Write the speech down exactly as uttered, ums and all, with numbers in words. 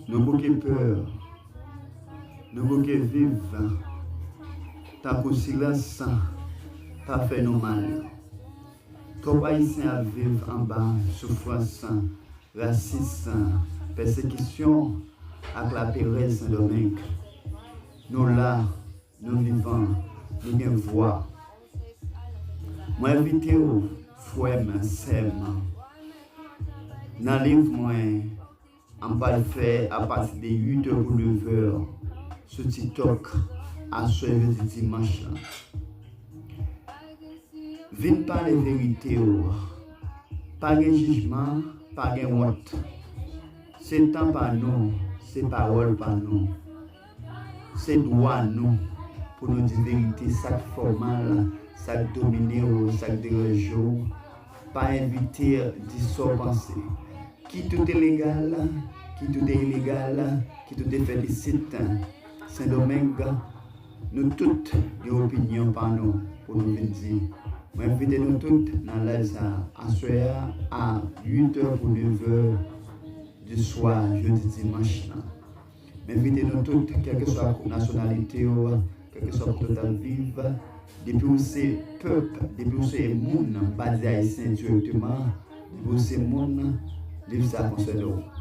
Nou bouke pè, nou bouke viv, tankou silans pa fè nou mal. Twòp Ayisyen ap viv anba soufrans, rasis, pèsekisyon ak laperèz Sendomeng. Nou la, nou vivan, nou gen vwa. Mwen envite w, frè m, sè m, nan live mwen, m pral fè apati de uit è pou nèf è sou TikTok, aswè jodi dimanch lan. Vin pale verite w. Pa gen jijman, pa gen wont. Se tan pa nou, se pawòl pa nou. Se dwa nou pou nou di verite, sa k fè w mal, sa k domine w, sa k deranje w. Pa evite di sa w panse. Kit ou te legal, kit ou te ilegal, kit ou te fèt isit, Sendomeng, nou tout gen opinyon pa nou pou nou vin di. Mwen envite nou tout nan live sa a, aswè a, a uit è pou nèf è di swa, jodi dimanch lan. M envite nou tout, kèlkeswa nasyonalite w, kèlkeswa kote w t ap viv, depi w se pèp, depi w se moun, m pa di ayisyen dirèkteman, depi w se moun, live sa a konsène w.